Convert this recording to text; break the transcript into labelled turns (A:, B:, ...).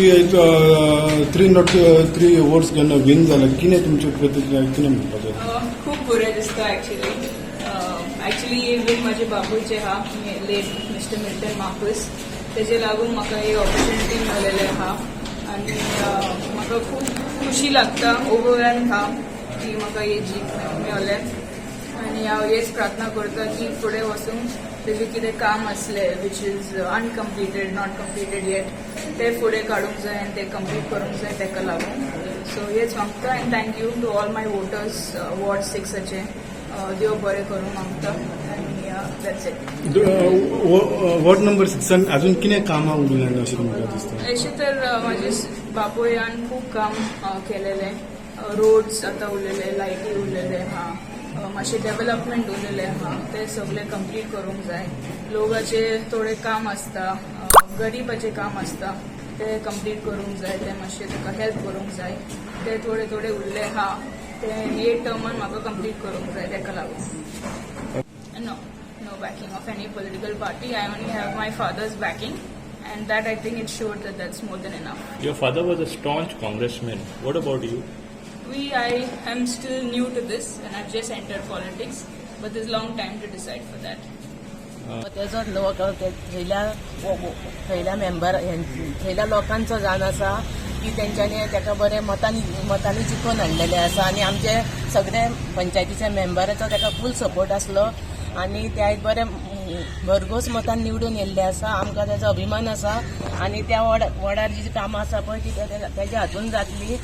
A: Three not three votes घेवन win जाला. कितें तुमचे प्रतिक्रिया, कितें म्हणपाचें?
B: खूब बरें दिसता. एक्चुली एक्चुली हे वीन म्हाजे बापूयचे आहा, लेट मिस्टर मिल्टन मार्कस. तेजे लागून म्हाका ही ऑपॉर्च्युनिटी मेळलेले आहा आनी म्हाका खूब खुशी लागता, ओवरवेल्म आहा की म्हाका ही जीत मेवलें. आनी हांव हेच प्रार्थना करता की फुडें वचून तेजें कितें काम आसलें which is uncompleted, not completed yet, ते फुडें काडूंक जाय आनी ते कंप्लीट करूंक जाय तेका लागून. सो हेच मागता आनी thank you to all my voters ward सिक्साचे. देव बरें करूं मागता आनी that's it.
A: Ward number सिक्सान अजून कितें कामां उरल्यां अशें तुमकां दिसता?
B: अशें तर म्हाजे बापोयान खूब काम केलेलें. रोड्स आतां उरलेले, लायटी उरलेले आहा, मातशें डेव्हलपमेंट उरलेलें आहा, ते सगळें कंप्लीट करूंक जाय. लोकाचे थोडे काम आसता, गरिबाचें काम आसता, ते कंप्लीट करूंक जाय. ते मातशें ताका हेल्प करूंक जाय. ते थोडे थोडे उरले आहा, ते हे टर्मान म्हाका कंप्लीट करूंक जाय तेका लागून. No, no backing of any political party. I only have my father's backing, and that, I think, it showed that that's more than enough.
C: Your father was a staunch congressman. What about you?
B: I am still new to this, and I've just entered politics, but there's long time to decide for that.
D: तेजो लोक थंयल्या थंयल्या member, थंयल्या लोकांचो जावन आसा की तेंच्यांनी ताका बरे मतांनी मतांनी जिखोवन हाडलेले आसा आनी आमचे सगळे पंचायतीच्या मेंबराचो ताका फूल सपोर्ट आसलो आनी ते आयज बरे भरघोस मतान निवडून येयल्ले आसा. आमकां ताजो अभिमान आसा आनी त्या वॉर्डार जी कामां आसा पळय ती तेज्या हातून जातली.